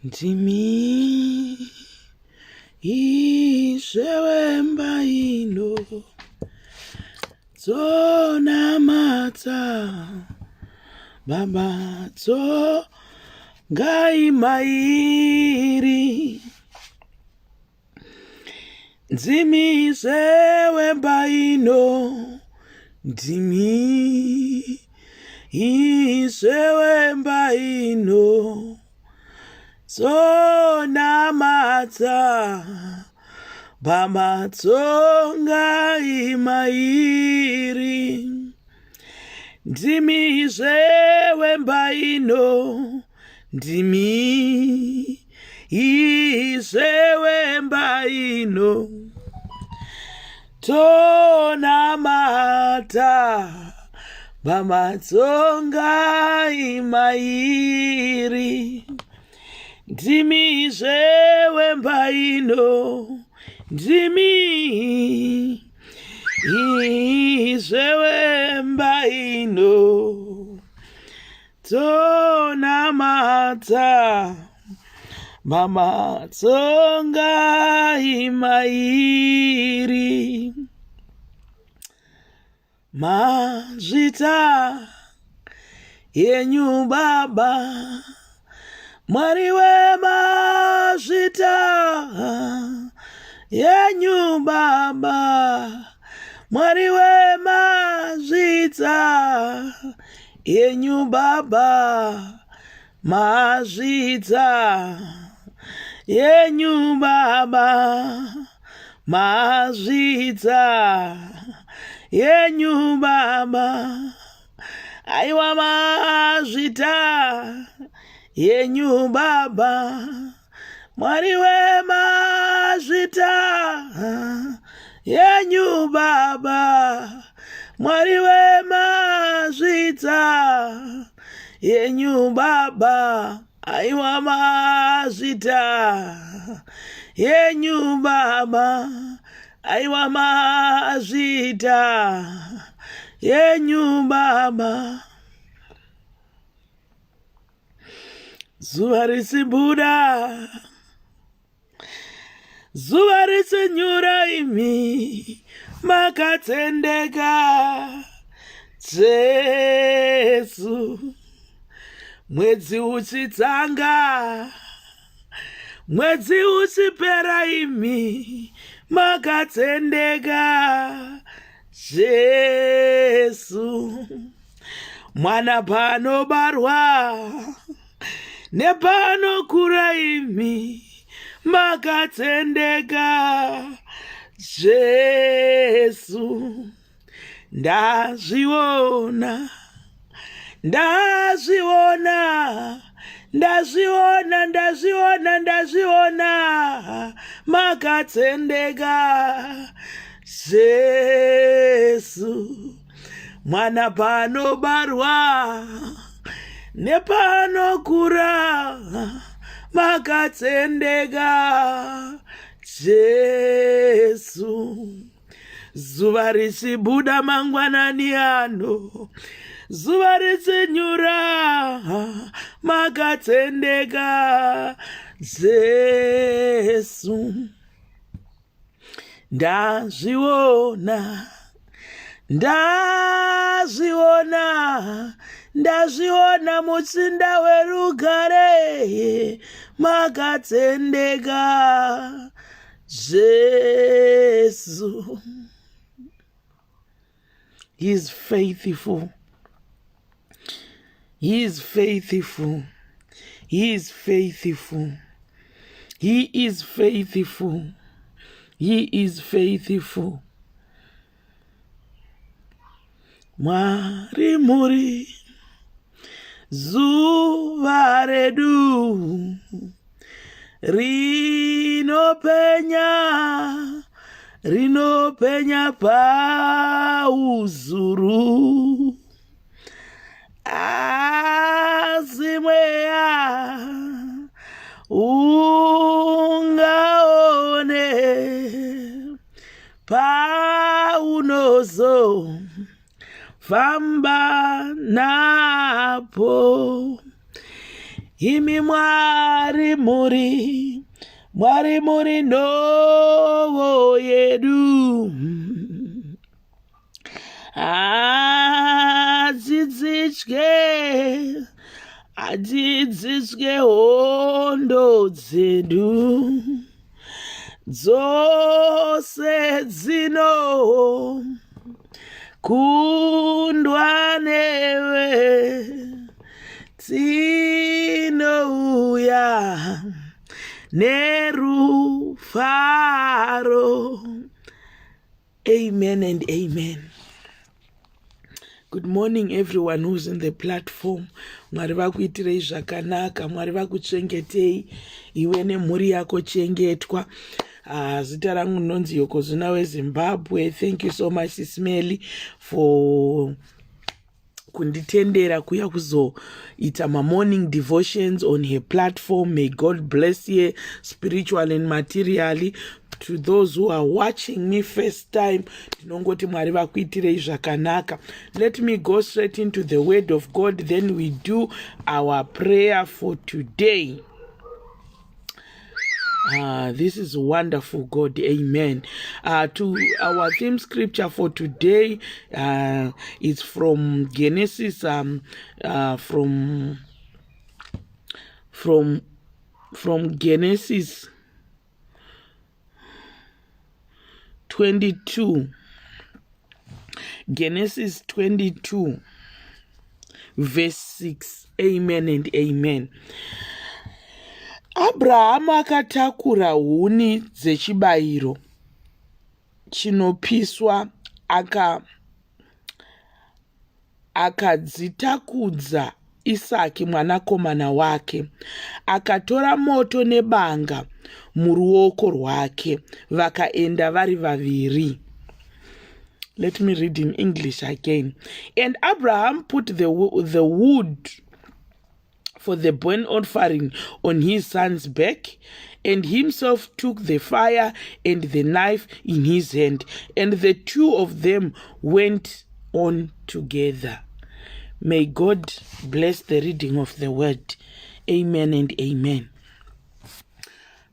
Ndimi Ishe wemba ino tonamata Baba tongai mairi. Ndimi Ishe wemba ino, ndimi Ishe wemba ino tonamata Baba tongai mairi. Ndimi Ishe wemba ino, ndimi Ishe wemba ino tonamata pamatsongai mairi. Ndimi Ishe wemba ino, ndimi Ishe wemba ino tonamata mama tsongai mairi. Mazvita yenyu Baba, Mwari wemazvita yenyu Baba, Mwari wemazvita yenyu Baba, mazvita yenyu Baba, mazvita yenyu Baba, aiwa mazvita yenyu Baba, Mwari wemazvita yenyu Baba, Mwari wemazvita yenyu Baba, aiwa mazvita yenyu Baba, aiwa mazvita yenyu Baba. Zuva risibuda, zuva risinyura, imi makatendeka Jesu. Mwedzi uchitanga, mwedzi uchipera, imi makatendeka Jesu. Mwana panobarwa nepanokura, imi makatendeka Jesu. Ndazviona, ndazviona, ndazviona, ndazviona, ndazviona, makatendeka Jesu. Mwana panobarwa nepanokura, makatendeka Jesu. Zuva richibuda mangwanani ano, zuva richinyura, makatendeka Jesu. Ndazviona, ndazviona, ndazviona, muchinda werugare, makatendeka Jesu. He is faithful. He is faithful. He is faithful. He is faithful. He is faithful. Mwari muri zuva redu rinopenya, rinopenya pauzuru, asi mweya ungaone paunozo famba napo. Imi Mwari muri, Mwari muri nhovo yedu. Hadzidzitye, hadzidzitye hondo dzedu. Dzose dzino kundwa newe tinouya nerufaro. Amen and amen. Good morning everyone who's in the platform. Mwari vakuitirei zvakanaka, Mwari vakuchengetei iwe nemhuri yako chengetwa. Ah, zita rangu ndinonzi Yokozuna weZimbabwe. Thank you so much Sis Melly for kunditendera kuya kuzoita mamorning devotions on her platform. May God bless you spiritual and materially. To those who are watching me first time, ndinongoti Mwari vakuitirei zvakanaka. Let me go straight into the word of God, then we do our prayer for today. This is wonderful, God. Amen. To our theme scripture for today is from Genesis, from Genesis 22. Genesis 22, verse 6. Amen and amen. Abrahamu akatakura huni dzechibayiro chinopiswa aka akadzitakudza Isaki mwanakomana wake. Akatora moto nebanga muruoko rwake, vakaenda vari vaviri. Let me read in English again. And Abraham put the wood for the burnt offering on his son's back, and himself took the fire and the knife in his hand, and the two of them went on together. May God bless the reading of the word. Amen and amen.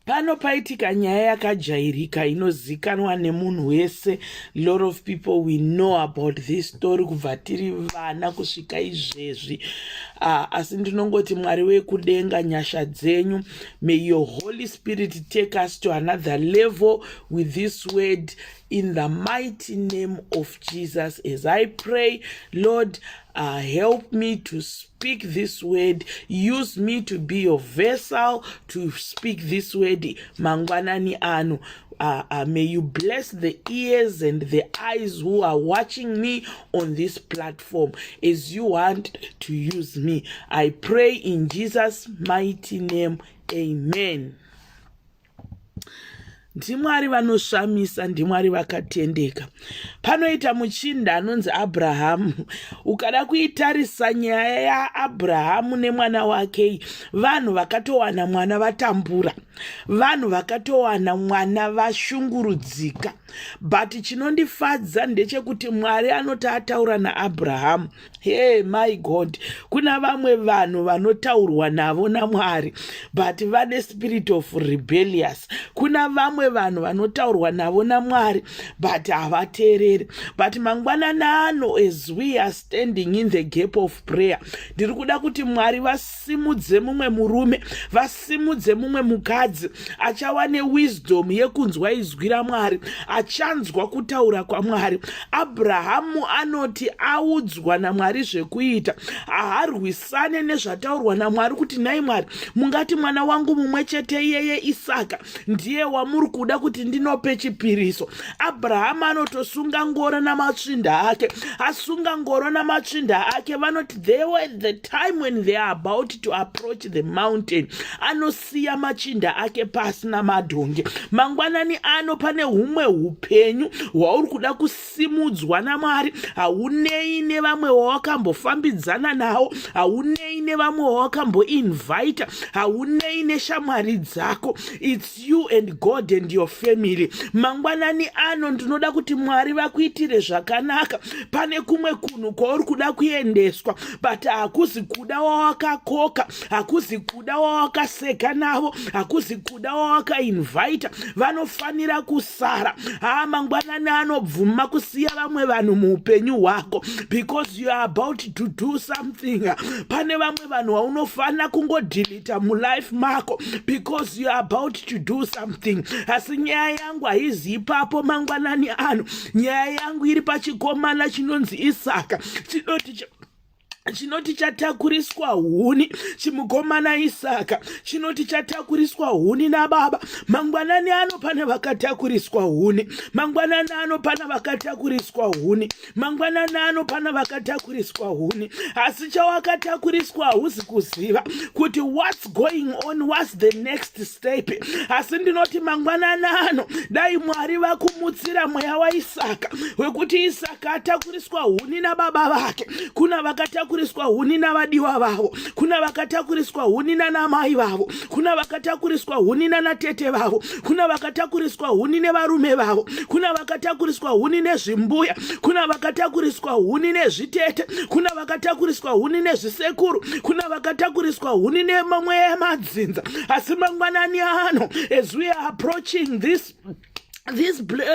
Pano paitika nyaya yakajairika inozikanwa nemunhu wese. Lot of people, we know about this story kubva tiri vana kusvika izvezvi. Asi ndinongoti Mwari wekudenga, nyasha dzenyu, may your Holy Spirit take us to another level with this word in the mighty name of Jesus. As I pray, Lord, help me to speak this word. Use me to be your vessel to speak this word. Mangwanani ano. May you bless the ears and the eyes who are watching me on this platform as you want to use me. I pray in Jesus' mighty name. Amen. NdiMwari vanoshamisa, ndiMwari vakatendeka. Panoita muchinda anonzi Abrahamu. Ukada kuitarisa nyaya yaAbrahamu nemwana wake, vanhu vakatowana mwana vatambura, vanhu vakatowana mwana vashungurudzika. But chinondifadza ndechekuti Mwari anoti ataura naAbrahamu. Hey my God, kuna vamwe vanhu vanotaurwa navo naMwari but vane spirit of rebellious. Kuna vamwe vanhu vanotaurwa navo naMwari but havateereri. But mangwanani ano, as we are standing in the gap of prayer, ndiri kuda kuti Mwari vasimudze mumwe murume, vasimudze mumwe mukadzi achawa newisdom yekunzwa izwi raMwari, achanzwa kutaura kwaMwari. Abrahamu anoti audzwa naMwari zvekuita, haarwisane nezvataurwa naMwari kuti, "Nhai Mwari, mungati mwana wangu mumwe chete iyeye Isaka ndiye wamuri kuda kuti ndinope chipiriso?" Abrahamu anotosunga ngoro namatsvinda ake. Asunga ngoro namatsvinda ake, vanoti they were the time when they are about to approach the mountain, anosiya machinda. ake pasi namadhongi. Mangwanani ano pane humwe upenyu hwauri kuda kusimudzwa naMwari. Haunei nevamwe wawakambofambidzana nawo, haunei nevamwe wawakamboinvita, haunei neshamwari dzako. It's you and God and your family. Mangwanani ano ndinoda kuti Mwari vakuitire zvakanaka. Pane kumwe kunhu kwauri kuda kuendeswa, but hakuzi kuda wawakakoka, hakuzi kuda wawakaseka navo, hakuzi kuda wawakainvita. Vanofanira kusara. Haa, mangwanani anobvuma kusiya vamwe vanhu muupenyu hwako because you are about to do something. Pane vamwe vanhu vaunofanira kungodeleta mulife mako because you are about to do something. Asi nyaya yangu haizi ipapo mangwanani ano. Nyaya yangu iri pachikomana chinonzi Isaka, chinoti chatakuriswa huni. Chimukomana Isaka chinoti chatakuriswa huni nababa. Mangwanani ano pane vakatakuriswa huni. Mangwanani ano pana vakatakuriswa huni. Mangwanani ano pana vakatakuriswa huni, asi chawakatakuriswa hauzi kuziva kuti what's going on, what's the next step. Asi ndinoti mangwanani ano dai Mwari vakumutsira mweya waIsaka, wekuti Isaka atakuriswa huni nababa vake. Kuna vakatakuriswa huni navadiwa vavo, kuna vakatakuriswa huni nanamai vavo, kuna vakatakuriswa huni nanatete vavo, kuna vakatakuriswa huni nevarume vavo, kuna vakatakuriswa huni nezvimbuya, kuna vakatakuriswa huni nezvitete, kuna vakatakuriswa huni nezvisekuru, kuna vakatakuriswa huni nemamwe emadzinza. Asi mangwanani ano, as we are approaching this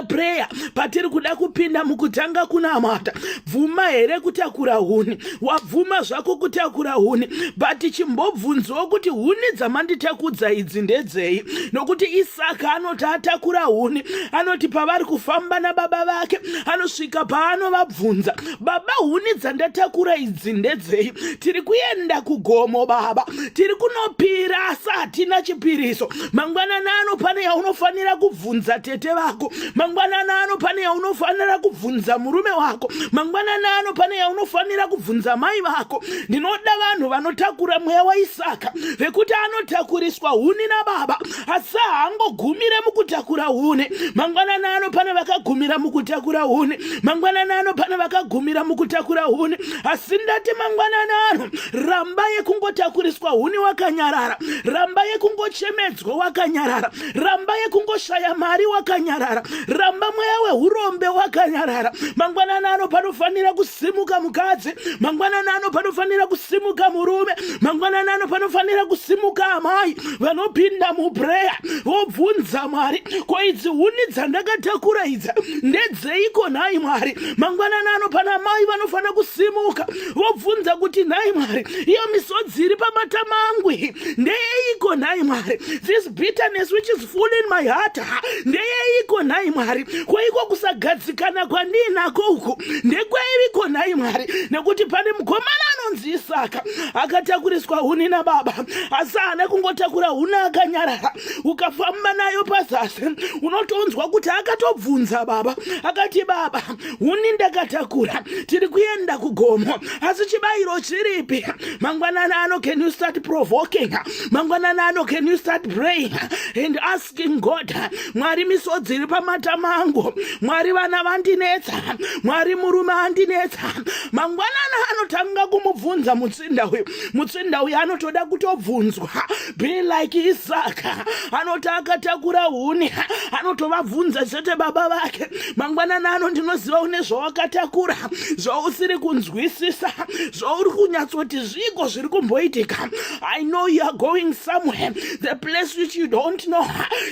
prayer, patiri kuda kupinda mukutanga kunamata, bvuma here kutakura huni? Wabvuma zvako kutakura huni, but chimbobvunzwawo kuti huni dzamanditakudza idzi ndedzei? Nokuti Isaka anoti atakura huni, anoti pavari kufamba nababa vake, anosvika paanovabvunza, "Baba, huni dzandatakura idzi ndedzei? Tiri kuenda kugomo, baba, tiri kunopira, asi hatina chipiriso." Mangwanani ano pane yaunofanira kubvunza tete vako. Mangwanani ano pane yaunofanira kubvunza murume wako. Mangwanani ano pane yaunofanira kubvunza mai vako. Ndinoda vanhu vanotakura mweya waIsaka, vekuti anotakuriswa huni nababa, asi haangogumire mukutakura huni. Mangwanani ano pane vakagumira mukutakura huni. Mangwanani ano pane vakagumira mukutakura huni. Asi ndati mangwanani ano, ramba yekungotakuriswa huni wakanyarara, ramba yekungochemedzwa wakanyarara, ramba yekungoshaya mari wakanyarara, ramba mweya weurombe wakanyarara. Mangwanani ano panofanira kusimuka mukadzi. Mangwanani ano panofanira kusimuka murume. Mangwanani ano panofanira kusimuka amai vanopinda muprayer, vobvunza Mwari, "Ko idzi huni dzandakatakura idzi ndedzeiko nhai Mwari?" Mangwanani ano pana mai vanofanira kusimuka, vobvunza kuti, "Nhai Mwari, iyo misodzi iri pamatama angu iyi ndeyeiko nhai Mwari? This bitterness which is full in my heart ndeyeiko nhai Mwari? Kweiko kusagadzikana kwandinako uku ndekweiko nhai Mwari?" Nekuti pane mukomana anonzi Isaka akatakuriswa huni nababa, asi haana kungotakura huni akanyarara. Ukafamba nayo pazasi, unotonzwa kuti akatobvunza baba, akati, "Baba, huni ndakatakura, tiri kuenda kugomo, asi chibayiro chiripi?" Mangwanani ano, can you start provoking? Mangwanani ano, can you start praying and asking God, "Mwari, misodzi iri pamatama angu. Mwari, vana vandinetsa. Mwari, murume andinetsa"? Mangwanani anotanga kumubvunza mutsinda uyu. Mutsinda uyu anotoda kutobvunzwa. Be like Isaka, anoti akatakura huni, anotovabvunza chete baba vake. Mangwanani ano ndinoziva une zvawakatakura zvausiri kunzwisisa, zvauri kunyatsoti zviko zviri kumboitika. I know you are going somewhere, the place which you don't know.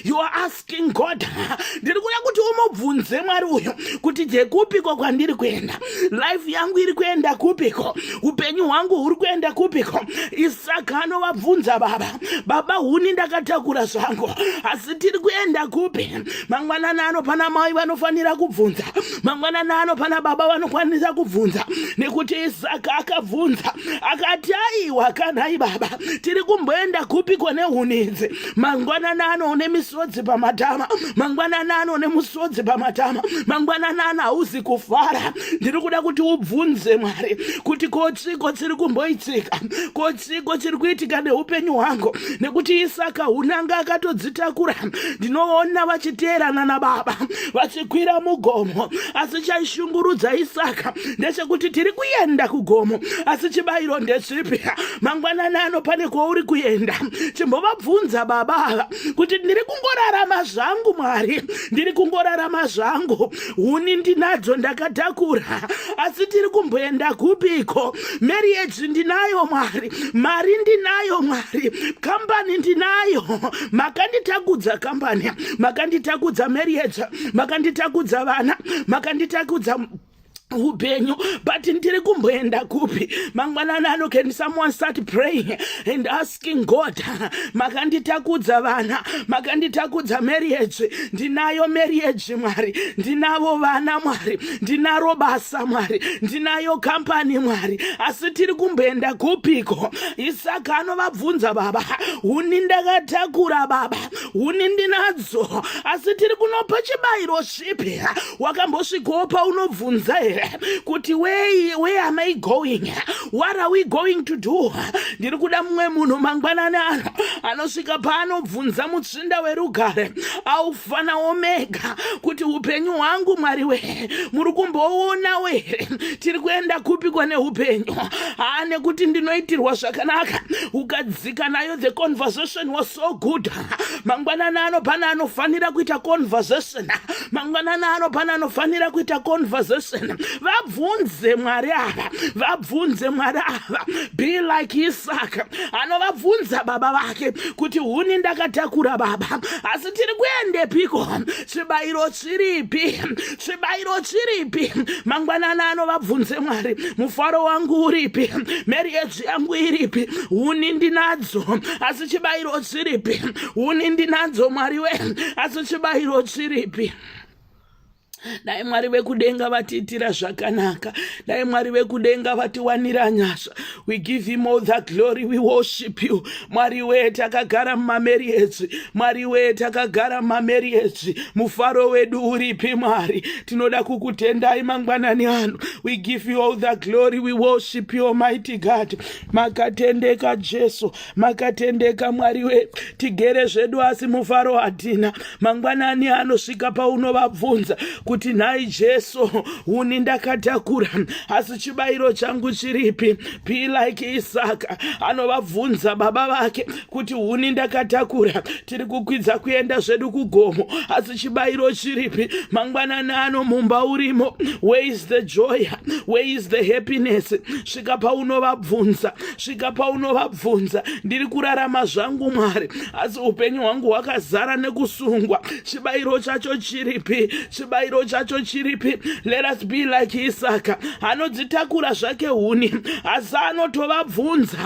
You are asking God. Ndiri kuda kuti umubvunze Mwari uyu kuti, "Ndekupiko kwandiri kuenda? Life yangu iri kuenda kupiko? Upenyu hwangu huri kuenda kupiko?" Isaka anovabvunza baba, "Baba, huni ndakatakura zvangu, asi tiri kuenda kupi?" Mangwanani ano pana mai vanofanira kubvunza. Mangwanani ano pana baba vanokwanisa kubvunza, nekuti Isaka akabvunza akati, "Aiwa kanhai baba, tiri kumboenda kupiko nehuni idzi?" Mangwanani ano une misodzi pamatama. Mangwanani ano une musodzi pamatama. Mangwanani ano hauzi kufara. Ndiri kuda kuti ubvunze Mwari kuti, "Ko chiko chiri kumboitika?" kumboitika? Ko chiko chiri kuitika neupenyu hwangu? Nekuti Isaka hunanga akatodzitakura. Ndinoona vachiteerana nababa vachikwira mugomo, asi chaishungurudza Isaka ndechekuti tiri kuenda kugomo, asi chibayiro ndechipi? Mangwanani ano pane kwauri kuenda, chimbovabvunza baba ava kuti ndiri kungorarama zvangu Mwari, ndiri kungorarama zvangu, huni ndinadzo ndakatakura, asi tiri kumboenda kupiko? Marriage ndinayo Mwari, mari ndinayo Mwari, kambani ndinayo, makanditakudza kambani, makanditakudza marriage, makanditakudza vana, makanditakudza upenyu, but ndiri kumboenda kupi mangwanani ano? Can someone start praying and asking God? Makanditakudza vana, makanditakudza marriage, ndinayo marriage Mwari, ndinavo vana Mwari, ndinaro basa Mwari, ndinayo kampani Mwari, asi tiri kumboenda kupiko? Isaka anovabvunza baba, huni ndakatakura baba, huni ndinadzo, asi tiri kunopa chibayiro chipi? Wakambosvikawo paunobvunza here kuti where am I going? What are we going to do? Ndiri kuda mumwe munhu mangwanani ano anosvika paanobvunza mutsvinda werugare, Alfa naOmega, kuti upenyu hwangu Mwari we, muri kumboonawo here? Tiri kuenda kupi kwane upenyu? Haa, nekuti ndinoitirwa zvakanaka. Ukadzika nayo, the conversation was so good. Mangwanani ano pane anofanira kuita conversation. Mangwanani ano pane anofanira kuita conversation. Vabvunze Mwari ava, vabvunze Mwari ava. Be like Isaka anovabvunza baba vake kuti huni ndakatakura baba, asi tiri kuendepiko? Chibayiro chiripi? Chibayiro chiripi? Mangwanani ano vabvunze Mwari, mufaro wangu uripi? Marriage yangu iripi? Huni ndinadzo, asi chibayiro chiripi? Huni ndinadzo Mwari we, asi chibayiro chiripi? Dai Mwari vekudenga vatiitira zvakanaka. Dai Mwari vekudenga vatiwanira nyasha. We give him all the glory. We worship you, Mwari we. Takagara mumamarriage, Mwari we, takagara mumamarriage, mufaro wedu uripi Mwari? Tinoda kukutendai mangwanani ano. We give you all the glory. We worship you, Almighty God. Makatendeka Jesu, makatendeka Mwari we. Tigere zvedu, asi mufaro hatina. Mangwanani anosvika paunovabvunza kuti nhai Jesu, huni ndakatakura, asi chibayiro changu chiripi? Be like Isaka anovabvunza baba vake kuti huni ndakatakura, tiri kukwidza kuenda zvedu kugomo, asi chibayiro chiripi? Mangwanani ano mumba urimo, where is the joy? Where is the happiness? Svika paunovabvunza, svika paunovabvunza, ndiri kurarama zvangu Mwari, asi upenyu hwangu hwakazara nekusungwa. Chibayiro chacho chiripi? Chibayiro chacho chiripi? Let us be like Isaka anodzitakura zvake huni, asi anotovabvunza.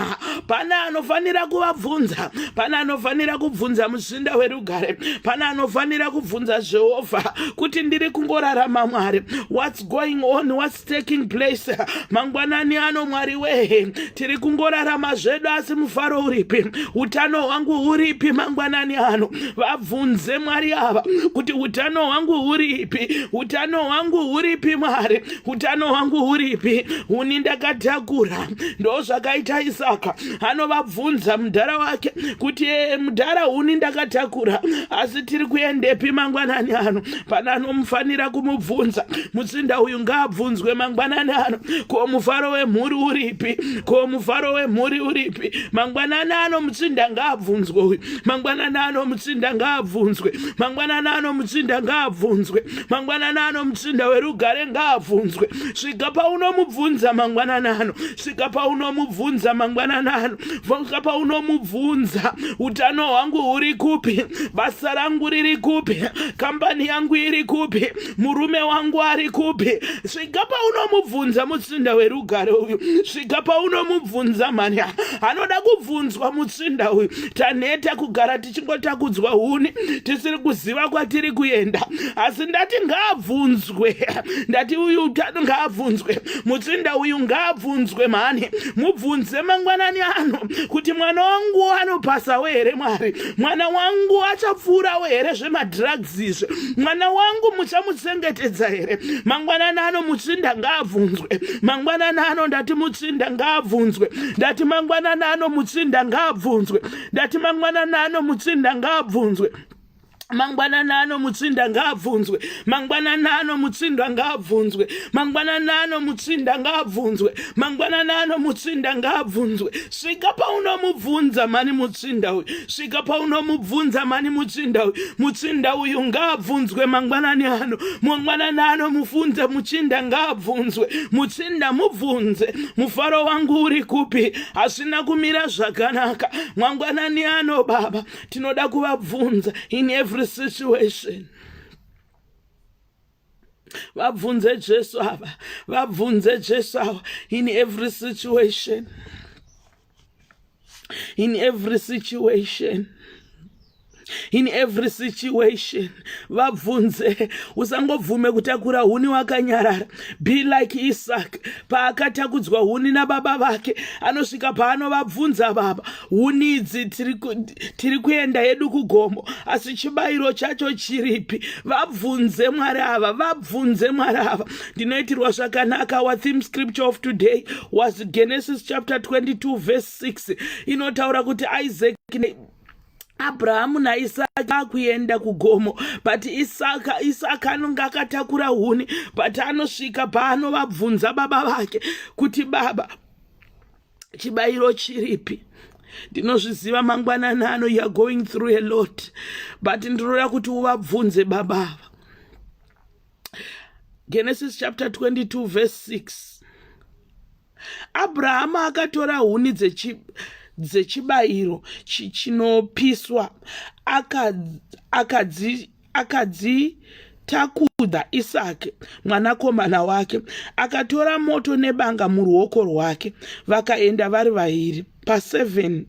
Pane anofanira kuvabvunza, pane anofanira kubvunza muzinda werugare, pane anofanira kubvunza Jehovha kuti ndiri kungorarama Mwari, what's going on? What's taking place? Mangwanani ano Mwari wehe, tiri kungorarama zvedu, asi mufaro uripi? Utano hwangu huripi? Mangwanani ano vabvunze Mwari ava kuti utano hwangu huripi? Utano hwangu huripi Mwari? Utano hwangu huripi? Huni ndakatakura. Ndo zvakaita Isaka, anovabvunza mudhara wake kuti e, mudhara, huni ndakatakura, asi tiri kuendepi? Mangwanani ano pana anomufanira kumubvunza. Mutsinda uyu ngaabvunzwe mangwanani ano. Ko mufaro wemhuri uripi? Ko mufaro wemhuri uripi? Mangwanani ano mutsinda ngaabvunzwe uyu. Mangwanani ano mutsinda ngaabvunzwe. Mangwanani ano mutsinda ngaabvunzwe. Mangwanani ano mutsinda werugare ngaabvunzwe. Svika paunomubvunza mangwanani ano. Svika paunomubvunza mangwanani ano. Svika paunomubvunza, utano hwangu huri kupi? Basa rangu riri kupi? Kambani yangu iri kupi? Murume wangu ari kupi? Svika paunomubvunza mutsinda werugare uyu. Svika paunomubvunza mani. Anoda kubvunzwa mutsinda uyu. Taneta kugara tichingotakudzwa huni, tisiri kuziva kwatiri kuenda, asi ndati ngaabvunzwe. Ngaabvunzwe. Ndati uyu ngaabvunzwe. Mutsinda uyu ngaabvunzwe mhani. Mubvunze mangwanani ano kuti mwana wangu anopasawo here Mwari? Mwana wangu achapfuurawo here zvemadrugs izvi? Mwana wangu muchamuchengetedza here? Mangwanani ano mutsinda ngaabvunzwe. Mangwanani ano ndati mutsinda ngaabvunzwe. Ndati mangwanani ano mutsinda ngaabvunzwe. Ndati mangwanani ano mutsinda ngaabvunzwe. Mangwanani ano mutsinda ngaabvunzwe. Mangwanani ano mutsinda ngaabvunzwe. Mangwanani ano mutsinda ngaabvunzwe. Mangwanani ano mutsinda ngaabvunzwe. Svika paunomubvunza mani mutsinda uyu. Svika paunomubvunza mani mutsinda uyu. Mutsinda uyu ngaabvunzwe mangwanani ano. Mangwanani ano mufunze muchinda ngaabvunzwe. Mutsinda mubvunze. Mufaro wangu uri kupi? Hazvina kumira zvakanaka. Mangwanani ano baba tinoda kuvabvunza in every situation. Vabvunze Jesu ava, vabvunze Jesu ava in every situation, in every situation, in every situation. Vabvunze. Usangobvume kutakura huni wakanyarara. Be like Isaac paakatakudzwa huni nababa vake. Anosvika paanovabvunza, baba, huni idzi tiri kuenda hedu kugomo, asi chibayiro chacho chiripi? Vabvunze Mwari ava, vabvunze Mwari ava. Ndinoitirwa zvakanaka. Our theme scripture of today was Genesis chapter 22 verse 6, inotaura kuti Isaac, Abrahamu naIsaka akuenda kugomo, but Isaka anonge akatakura huni, but anosvika paanovabvunza baba vake kuti, baba, chibayiro chiripi? Ndinozviziva mangwanani ano you are going through a lot, but ndinoda kuti uvabvunze baba ava. Genesis chapter 22 verse 6. Abrahamu akatora huni dzechibayiro chinopiswa, akadzitakudza Isake mwanakomana wake, akatora moto nebanga muruoko rwake, vakaenda vari vaviri. Pa7,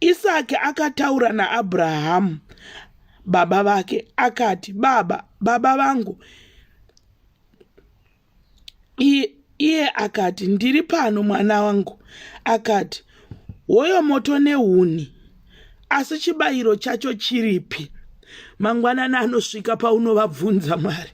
Isake akataura naAbrahamu baba vake akati, baba, baba vangu. Iye akati, ndiri pano, mwana wangu. Akati, hoyo moto nehuni, asi chibayiro chacho chiripi? Mangwanani anosvika paunovabvunza Mwari.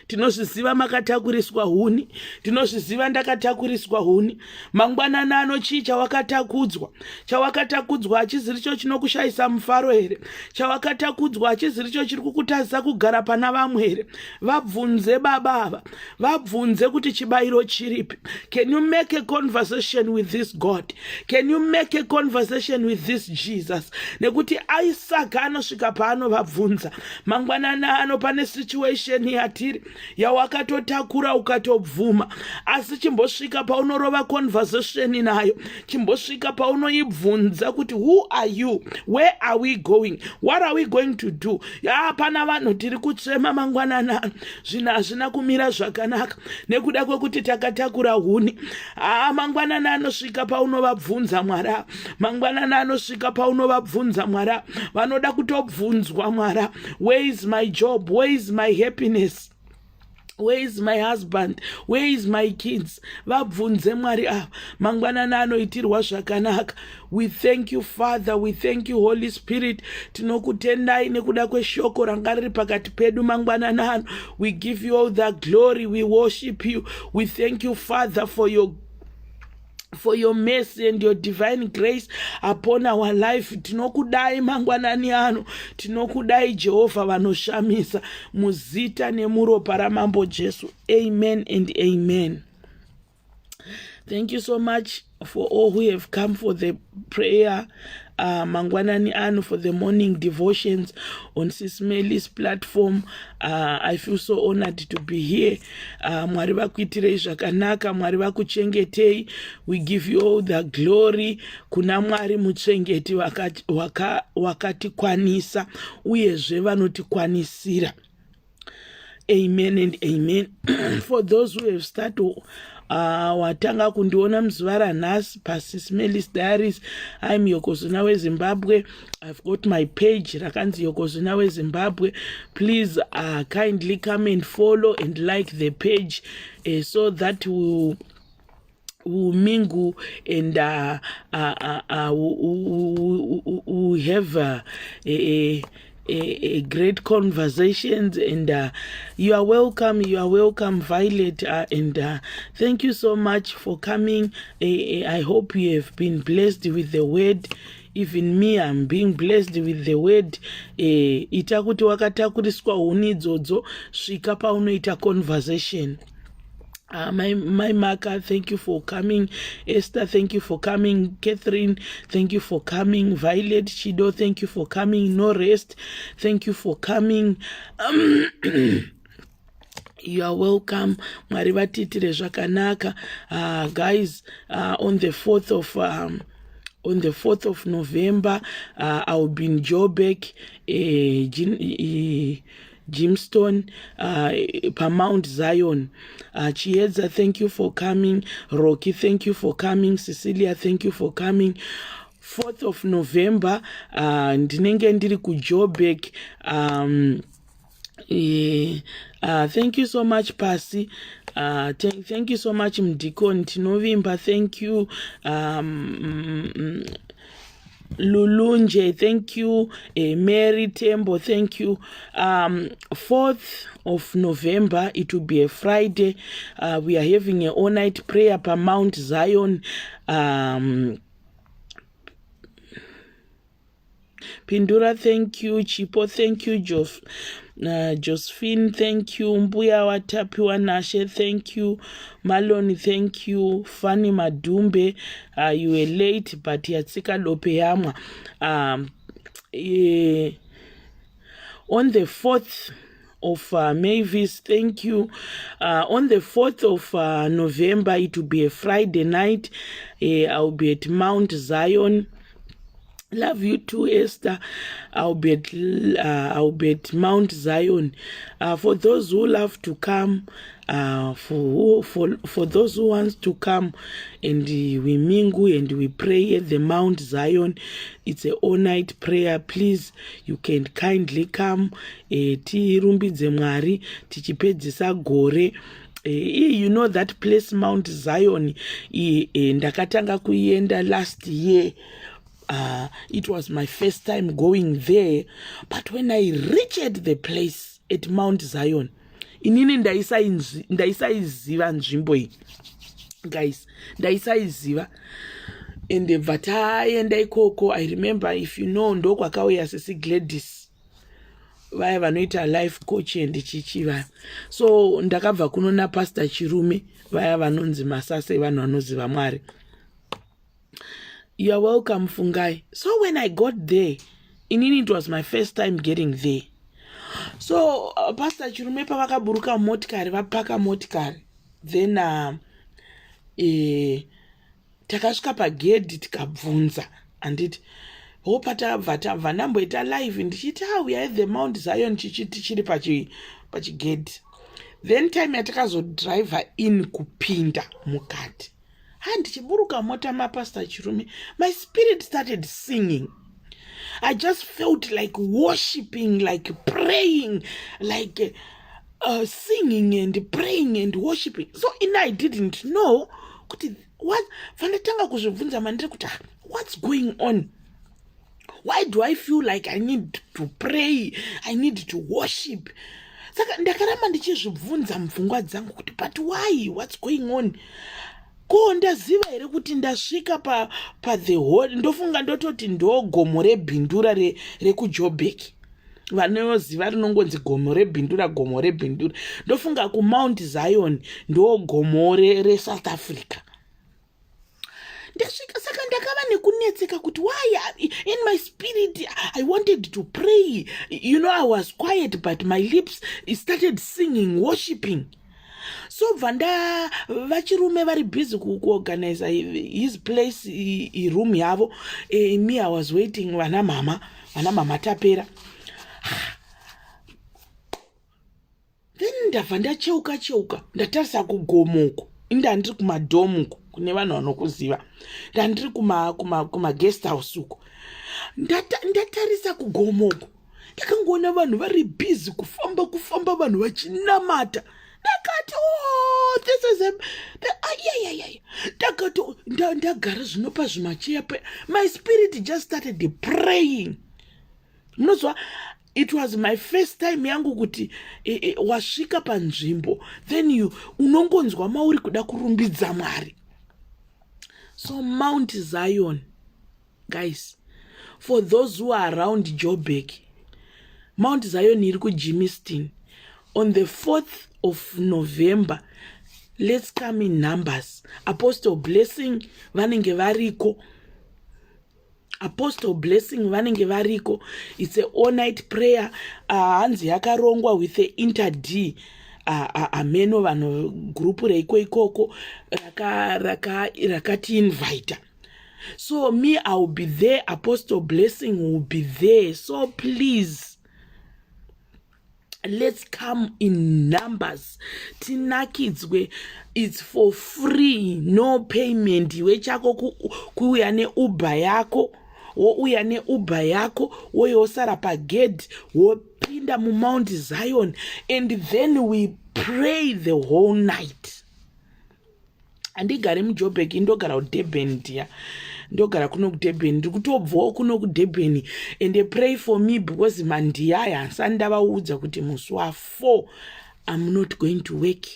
Tinozviziva makatakuriswa huni, tinozviziva ndakatakuriswa huni. Mangwanani ano chii chawakatakudzwa? Chawakatakudzwa hachiziricho chinokushayisa mufaro here? Chawakatakudzwa hachiziricho chiri kukutadzisa kugara pana vamwe here? Vabvunze baba ava, vabvunze kuti chibayiro chiripi. Can you make a conversation with this God? Can you make a conversation with this Jesus? Nekuti Isaka anosvika paanovabvunza. Mangwanani ano pane situation yatiri yawakatotakura ukatobvuma, asi chimbosvika paunorova conversation nayo. Chimbosvika paunoibvunza kuti, who are you? Where are we going? What are we going to do? Ya, pana vanhu tiri kutsvema mangwanani ano, zvinhu hazvina kumira zvakanaka nekuda kwekuti takatakura huni. Haa, mangwanani anosvika paunovabvunza Mwari. Mangwanani anosvika paunovabvunza Mwari. Vanoda kutobvunzwa Mwari. Where is my job? Where is my happiness? Where is my husband? Where is my kids? Vabvunze Mwari ava. Mangwanani anoitirwa zvakanaka. We thank you, Father. We thank you, Holy Spirit. Tinokutendai nekuda kweshoko ranga riri pakati pedu mangwanani ano. We give you all the glory. We worship you. We thank you, Father, for your mercy and your divine grace upon our life. Tinokudai mangwanani ano, tinokudai Jehovha vanoshamisa, muzita nemuropa raMambo Jesu, amen and amen. Thank you so much for all who have come for the prayer mangwanani ano, for the morning devotions on Sis Melly's platform. I feel so honored to be here. Mwari vakuitirei zvakanaka, Mwari vakuchengetei. We give you all the glory kuna Mwari muchengeti wakatikwanisa uyezve vanotikwanisira. Amen and amen. For those who have started Watanga kundiona muzuva ranhasi paSisMelis Diaries. I'm Yokozuna weZimbabwe. I've got my page rakanzi Yokozuna weZimbabwe. Please kindly come and follow and like the page so that we will mingle and we have a great conversations. And you are welcome, you are welcome, Violet, and thank you so much for coming. I hope you have been blessed with the word. Even me, I'm being blessed with the word. Ita kuti wakatakuriswa huni idzodzo, svika paunoita conversation. My Maka, thank you for coming. Esther, thank you for coming. Catherine, thank you for coming. Violet Chido, thank you for coming. No Rest, thank you for coming. You are welcome. Mwari vatiitire zvakanaka. Guys, on the 4th of November, I'll be in Joburg, Jimstone, paMount Zion. Chiedza, thank you for coming. Rocky, thank you for coming. Cecilia, thank you for coming. 4th of November, ndinenge ndiri kuJoburg. Thank you so much, Pasi. Thank you so much, Mdikon Tinovimba. Thank you. Lulunje, thank you. Mary Tembo, thank you. 4th of November, it will be a Friday. We are having an all-night prayer per Mount Zion. Pindura, thank you. Chipo, thank you. Josephine, thank you. Mbuya Watapiwa Nashe, thank you. Maloni, thank you. Fanny Madumbe, you were late, but yatsika lope yamwa. On the 4th of Mavis, thank you. On the 4th of November, it will be a Friday night. I'll be at Mount Zion. Love you too, Esther. I'll be at Mount Zion. For those who love to come, for those who want to come and we mingle and we pray at the Mount Zion, it's a all night prayer. Please, you can kindly come. Tirumbidze Mwari tichipedzisa gore. You know that place, Mount Zion, ndakatanga kuienda last year. It was my first time going there, but when I reached the place at Mount Zion, inini ndaisaiziva nzvimbo iyi, guys, ndaisaiziva. Ende bva taenda ikoko, I remember, if you know, ndokwakauya sisi Gladys vaya vanoita life coach and chichi vaya. So ndakabva kuno naPastor Chirume vaya vanonzi masase, vanhu vanoziva Mwari. You are welcome, Fungai. So when I got there, inini it was my first time getting there. So Pastor Chirume pavakaburuka motikari, vapaka motikari, then takasvika pagedhi, tikabvunza, handiti ho, patabva tabva ndamboita live ndichiti, "Ah, we are at the Mount Zion," chichi tichiri pachigedhi. Then time yatakazodhiraivha in kupinda mukati, ha, ndichiburuka mota maPastor Chirume, my spirit started singing. I just felt like worshiping, like praying, like singing and praying and worshiping. So in I didn't know kuti what. Vandatanga kuzvibvunza mandiri kuti, "Ah, what's going on? Why do I feel like I need to pray, I need to worship?" Saka ndakaramba ndichizvibvunza mupfungwa dzangu kuti, "But why? What's going on?" Ko ndaziva here kuti ndasvika pa the hall? Ndofunga ndototi ndo gomo reBhindura rekuJobek. Vanoziva rinongonzi gomo reBhindura, gomo reBhindura. Ndofunga kuMount Zion ndo gomo reSouth Africa. Ndasvika, saka ndakava nekunetseka kuti why in my spirit I wanted to pray. I was quiet, but my lips started singing, worshiping. So bva nda vachirume vari busy kuorganiza his place, iroom yavo. Me, I was waiting vana mama, vana mama tapera. Then ndabva ndacheuka cheuka, ndatarisa kugomoko. Indandiri kumadhomu uko kune vanhu vanokuziva, ndandiri kumaguest house uko. Ndatarisa kugomo uko, ndakangoona vanhu vari busy kufamba kufamba, vanhu vachinamata. Ndakati, "Oh, this is a ayayayaya." Ndakati ndagara zvino pazvimacheya pe, my spirit just started praying. Munozwa, it was my first time yangu kuti wasvika panzvimbo, then you unongonzwa mauri kuda kurumbidza Mwari. So Mount Zion, guys, for those who are around Joburg, Mount Zion iri kuGermiston on the 4th of November. Let's come in numbers. Apostle Blessing vanenge variko, Apostle Blessing vanenge variko. It's a all night prayer. Hanzi yakarongwa with a inter d ameno vanhu group reiko ikoko rakatiinvita. So me, I will be there, Apostle Blessing will be there. So please, let's come in numbers, tinakidzwe. It's for free, no payment. Iwe chako kuuya neUber yako, wouya neUber yako, woyosara pagedhi, wopinda muMount Zion, and then we pray the whole night. Handigari muJoburg, indogara kuDurban. Ndiya ndogara kuno kuDurban, ndiri kutobvawo kuno kuDurban. And pray for me, because mandiyaya handisani ndavaudza kuti musi wa4 I'm not going to work.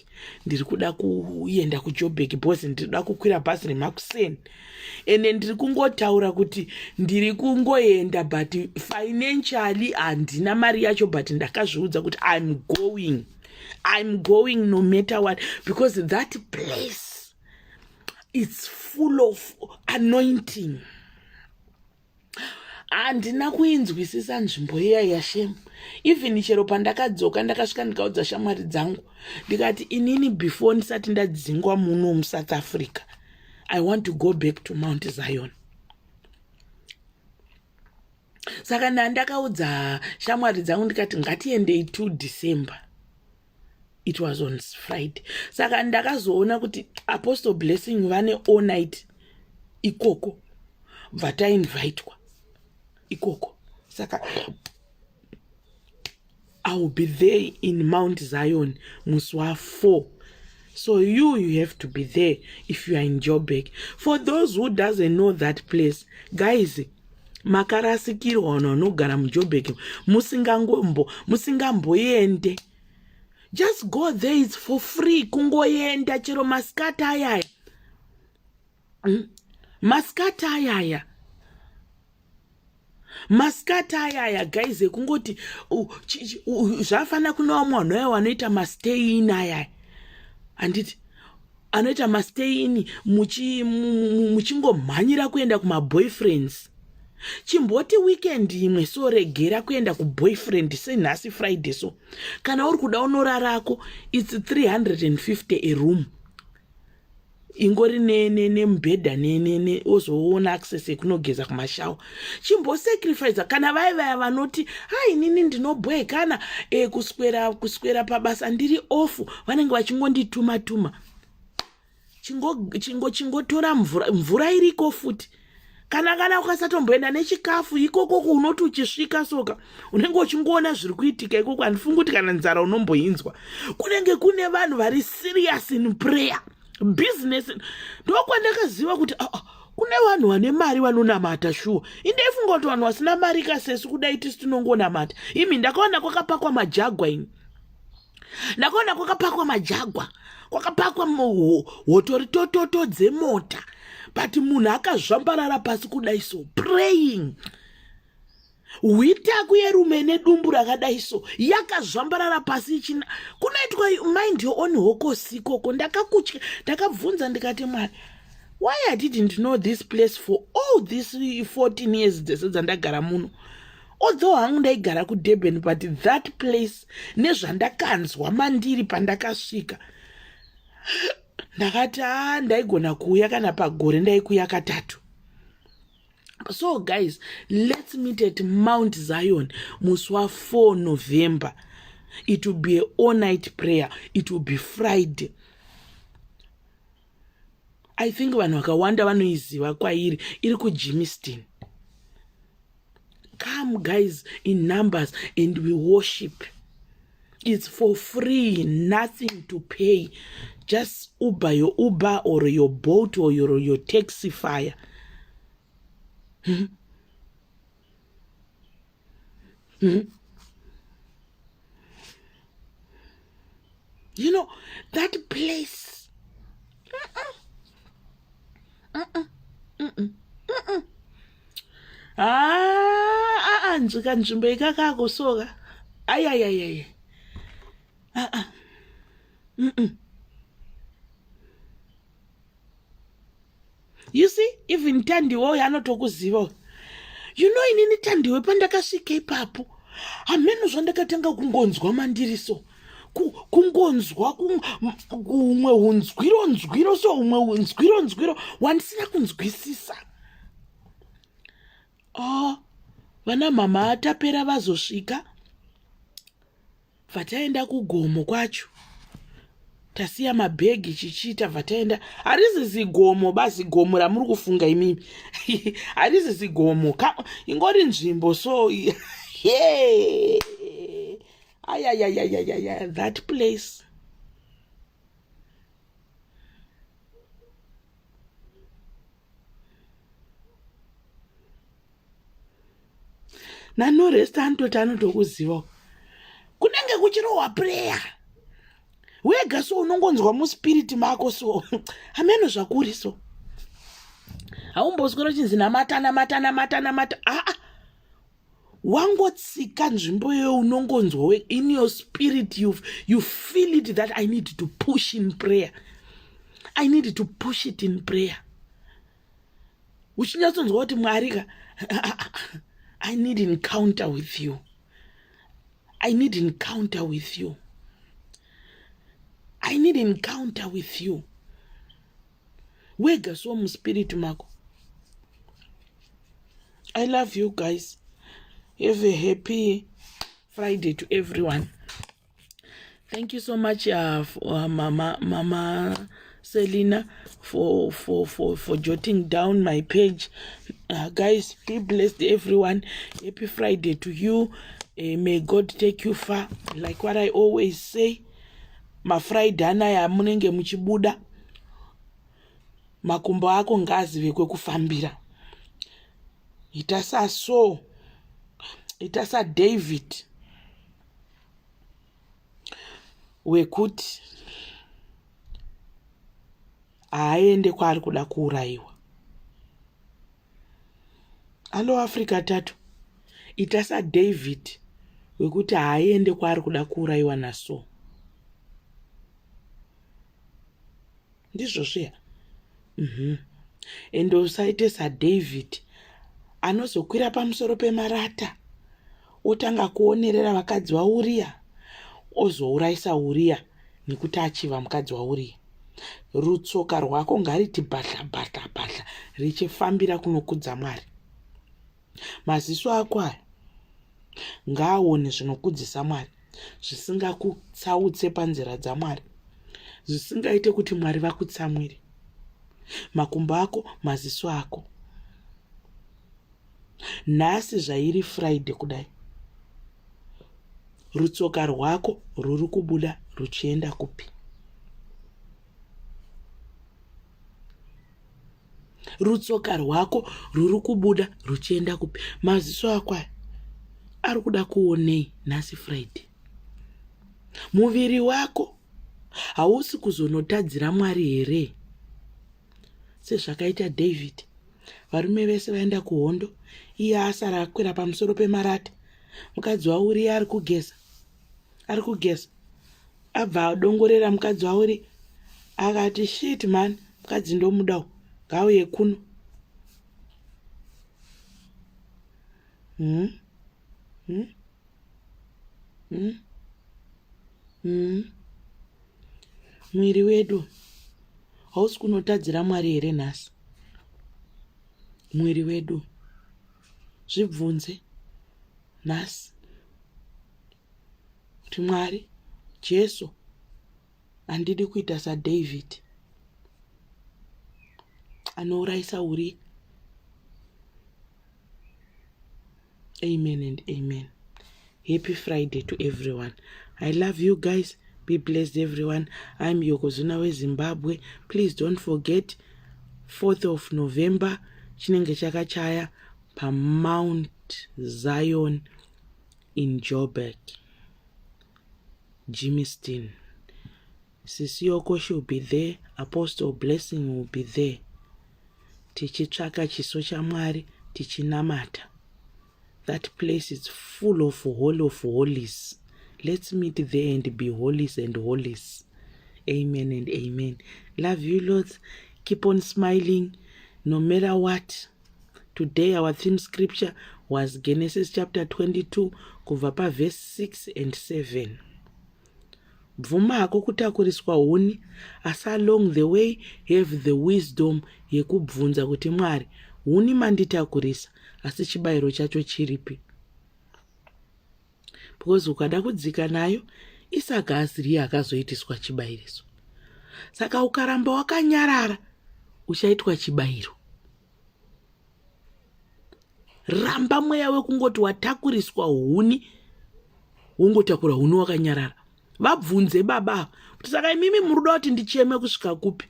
Ndiri kuda kuenda kuJoburg because ndiri kuda kukwira bhazi remakuseni. Ende ndiri kungotaura kuti ndiri kungoenda, but financially handina mari yacho. But ndakazviudza kuti I'm going, I'm going no matter what, because that place, it's full of anointing. Handina kuinzwisisa nzvimbo iya yashemu. Even chero pandakadzoka, ndakasvika ndikaudza shamwari dzangu, ndikati, "Inini before ndisati ndadzingwa muno muSouth Africa, I want to go back to Mount Zion." Saka ndandakaudza shamwari dzangu, ndikati, "Ngatiendei 2 December." It was on Friday. Saka ndakazoona kuti Apostle Blessing vane all night ikoko, bva tainvitwa ikoko. Saka I will be there in Mount Zion musi wa4. So you have to be there if you are in Joburg. For those who doesn't know that place, guys, makarasikirwa. Vanhu vanogara muJoburg musingamboende, just go there, it's for free. Kungoenda chero masikati ayaya, Masikati ayaya, masikati ayaya, guys, ekungoti zvafanira kune vamwe vanhu vaya vanoita mastay-in ayaya, handiti? Anoita mastay-in, muchingomhanyira kuenda kumaboyfriends. Chimboti weekend imwe so, regera kuenda kuboyfriend. Senhasi Friday, so kana uri kuda unorarako, it's 350 a room, ingori nemubhedha, ozoona access yekunogeza kumashawa. Chimbosacrifica. Kana vai vaya vanoti, "Hai, inini ndinobwekana kuswera pabasa, ndiri off, vanenge vachingondituma tuma," chingotora mvura. Mvura iriko futi. Kana ukasatomboenda nechikafu ikoko, unoti uchisvika soka, unenge uchingoona zviri kuitika ikoko. Handifungi kuti kana nzara unomboinzwa. Kunenge kune vanhu vari serious in prayer business. Ndokwandakaziva kuti kune vanhu vane mari vanonamata shuwa. Indaifunga kuti vanhu vasina mari kasesu kudai tisi tinongonamata. Imi, ndakaona kwakapakwa maJaguar. Ini ndakaona kwakapakwa maJaguar, kwakapakwa hotori tototo dzemota, but munhu akazvambarara pasi kudai so, praying. Hwitaku yerume nedumbu rakadai so, yakazvambarara pasi ichina. Kunoitwa mind your own hokosi ikoko. Ndakakutya, ndakabvunza ndikati, "Mwari, why I didn't know this place for all this 14 years dzese dzandagara muno?" Although hangu ndaigara kuDurban, but that place, nezvandakanzwa mandiri pandakasvika, ndakati, "A, ndaigona kuuya kana pagore ndaikuya katatu." So guys, let's meet at Mount Zion musi wa4 November. It will be a all night prayer. It will be Friday. I think vanhu vakawanda vanoiziva kwairi, iri kuJimiston. Come guys in numbers and we worship. It's for free, nothing to pay. Just Uber your Uber or your boat or your taxi fire. You know, that place. Ah, ah, ah, nzvika nzvimbo ikakako soka. Ayayayaya. Ah, ah. You see, even Tandiwe uyo anotokuziva uyo. You know, inini Tandiwe pandakasvika ipapo, hameno zvandakatanga kungonzwa mandiri so. Kungonzwa kumwe hunzwiro nzwiro so, humwe hunzwiro nzwiro wandisina kunzwisisa. Oh, vana mama tapera vazosvika. Bva taenda kugomo kwacho tasiya mabhegi chichii tabva taenda. Harizi zigomo ba, zigomo ramuri kufunga imimi harizi zigomo, ingori nzvimbo so. Hey. Ayayayayaya, that place. Nanorest anototi anotokuziva kunenge kuchirohwa prayer wega so unongonzwa muspiriti mako so hameno zvakuri so haumboswera uchinzi namata namata namata namata aa wangotsika nzvimbo iyoyo unongonzwa in your spirit you feel it that I need to push in prayer, I need to push it in prayer. Uchinyatsonzwa kuti Mwari ka, I need encounter with you, I need encounter with you, I need encounter with you. Wega so muspirit mako. I love you guys. Have a happy Friday to everyone. Thank you so much, for, Mama Selina, for jotting down my page. Guys, be blessed, everyone. Happy Friday to you. May God take you far. Like what I always say, maFriday anaya munenge muchibuda, makumbo ako ngaazive kwekufambira. Ita saSaul, ita saDavid wekuti haaende kwaari kuda kuurayiwa. Alo Africa tatu, ita saDavid wekuti haaende kwaari kuda kuurayiwa naSaul. Ndizvo zviya. Ende usaite saDavid anozokwira pamusoro pemarata otanga kuonerera vakadzi vaUriya, ozourayisa Uriya nekuti achiva mukadzi waUriya. Rutsoka rwako ngariti bhadla bhadla bhadla richifambira kunokudza Mwari. Maziso ako aya ngaaone zvinokudzisa Mwari, zvisingakutsautse panzira dzaMwari, zvisingaite kuti Mwari vakutsamwire. Makumbo ako, maziso ako. Nhasi zvairi Friday kudai, rutsoka rwako ruri kubuda ruchienda kupi? Rutsoka rwako ruri kubuda ruchienda kupi? Maziso ako aya ari kuda kuonei nhasi Friday? Muviri wako hausi kuzonotadzira Mwari here? Sezvakaita David, varume vese vaenda kuhondo, iye asara akwira pamusoro pemarata. Mukadzi waUriya ari kugeza, ari kugeza, abva adongorera mukadzi waUriya akati, shit man, mukadzi ndomudawo, ngauye kuno. Mwiri wedu hausi kunotadzira Mwari here nhasi? Mwiri wedu, zvibvunze nhasi kuti Mwari Jesu, handidi kuita saDavid. Anourayisa Uriya. Amen and amen. Happy Friday to everyone. I love you guys. Be blessed, everyone. I'm Yokozuna weZimbabwe. Please don't forget 4th of November chinenge chakachaya paMount Zion in Joburg. Germiston. Sisi Yoko she'll be there, Apostle Blessing will be there. Tichitsvaka chiso chaMwari tichinamata. That place is full of holy of holies. Let's meet there and be holies and holies. Amen and amen. Love you lots. Keep on smiling no matter what. Today our theme scripture was Genesis chapter 22 kubva paverse 6 and 7. Bvuma hako kutakuriswa huni asi along the way have the wisdom yekubvunza kuti Mwari huni manditakurisa asi chibayiro chacho chiripi? Because ukada kudzika nayo Isaka asiriye akazoitiswa chibayiriso. Saka ukaramba wakanyarara uchaitwa chibayiro. Ramba mweya wekungoti watakuriswa huni wongotakura huni wakanyarara. Vabvunze baba kuti saka imimi muri kuda kuti ndicheme kusvika kupi?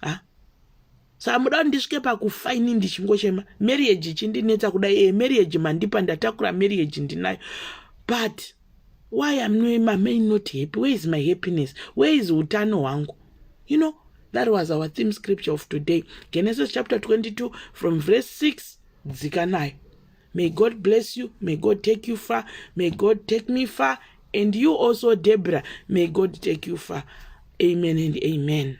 Ha? Saka muda kuti ndisvike pakufa ini ndichingochema marriage ichindinetsa kudai? E marriage mandipa ndatakura marriage ndinayo but why am I not happy? Where is my happiness? Where is utano hwangu? You know, that was our theme scripture of today. Genesis chapter 22 from verse 6 dzika nayo. May God bless you. May God take you far. May God take me far. And you also, Deborah, may God take you far. Amen and amen.